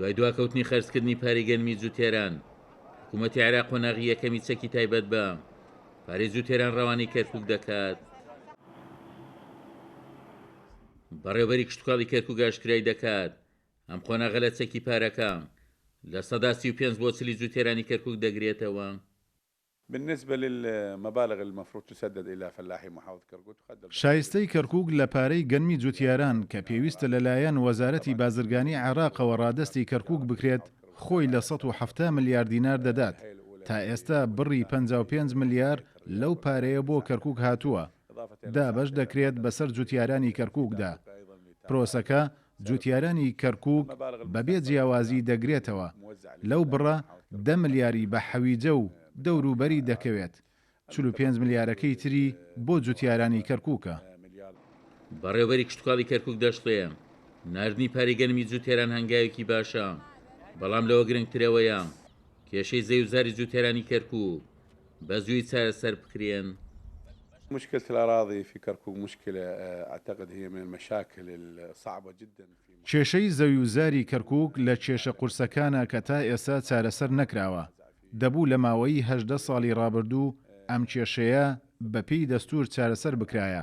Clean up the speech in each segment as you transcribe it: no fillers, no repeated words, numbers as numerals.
دوای دواکەوتنی خەرجکردنی پارەی گەنمی جوتێران، حکوومەتی عێراق قۆناغی یەکەمی چەکی تایبەت بە پارەی جوتێران ڕەوانەی کەرکووک دەکات. بەڕێوەبەری کشتوکاڵی کەرکووک ئاشکرای دەکات، ئەم قۆناغە لە چەکی پارەکە 35% بۆ 40 ی جوتێرانی کەرکووک دەگرێتەوە. بالنسبە للمبالغ المفروض تسدد الى فلاحي محافظة كركوك تقدر. شایستەی کەرکوک لە پارەی گەنمی جوتیاران کە پێویستە لەلایەن وەزارەتی بازرگانی عێراقەوە ڕادەستی کەرکوک بکرێت خۆی لە 170 ملیار دینار دەدات، تا ئێستا بڕی 55 ملیار لەو پارەیە بۆ کەرکوک هاتووە دابەش دەکرێت بەسەر جوتیارانی کەرکوکدا. پرۆسەکە جوتیارانی کەرکوک بەبێ جیاوازی دەگرێتەوە، لەو بڕە دە ملیاری بە حەویجە و دەوروبەری دەکەوێت، 45 ملیارەکەی تری بۆ جوتیارانی کەرکوکە. بەڕێوەبەری کشتوکاڵی کەرکوک دەشڵێ، ناردنی پارەی گەنمی جوتیاران هەنگاوێکی باشە، بەڵام لەوە گرنگترەوەیە کێشەی زەویوزاری جوتیارانی کەرکوک بە زوویی چارەسەر بکرێن. مشكلة الأراضي في كركوك مشكلة أعتقد هي من المشاكل الصعبة جدا في. کێشەی زەویوزاری کەرکوک لە کێشە قورسەکانە کە تا ئێستا چارەسەر نەکراوە، دەبوو لە ماوەیی 18 ساڵی ڕابردوو ئەم کێشەیە بە پێی دەستوور چارەسەر بکرایە،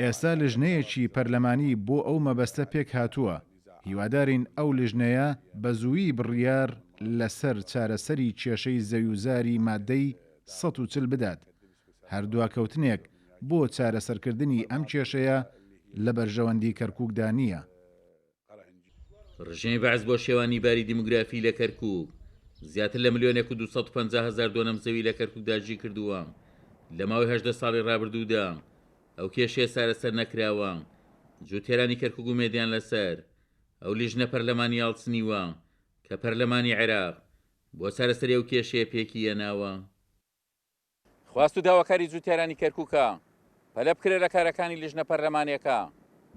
ئێستا لژنەیەکی پەرلەمانی بۆ ئەو مەبەستە پێکهاتووە، هیوادارین ئەو لژنەیە بە زوویی بڕیار لەسەر چارەسەری کێشەی زەویوزاری مادەی 140 بدات، هەر دواکەوتنێک بۆ چارەسەرکردنی ئەم کێشەیە لە بەرژەوەندی کەرکوکدا نییە. ڕژێمی بەعس بۆ شێوانی باری دیموگرافی لە کەرکوک، زیاتر لە ملیۆنێک و 250 هەزار دۆنەم زەوی لە کەرکوک داگیرکردووە، لە ماوەی 18 ساڵی ڕابردوودا ئەو کێشەیە چارەسەر نەکراوە، جوتیارانی کەرکوک ئومێدیان لەسەر ئەو لیژنە پەرلەمانییە هەڵچنیوە کە پەرلەمانی عێراق بۆ چارەسەری ئەو کێشەیە پێکی هێناوە. خواست و داواکاری جوتیارانی کەرکوکە پەلە بکرێت لە کارەکانی لیژنە پەرلەمانیەکە،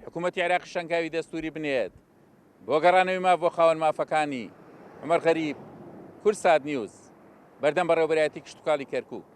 حکومەتی عێراقیش هەنگاوی دەستوری بنێت بۆ گەڕانەوەی ماف بۆ خاوەن مافەکانی. عومەر غەریب، کوردسات نیوز، بەردەم بەڕێوەبەرایەتی کشتوکاڵی کەرکوک.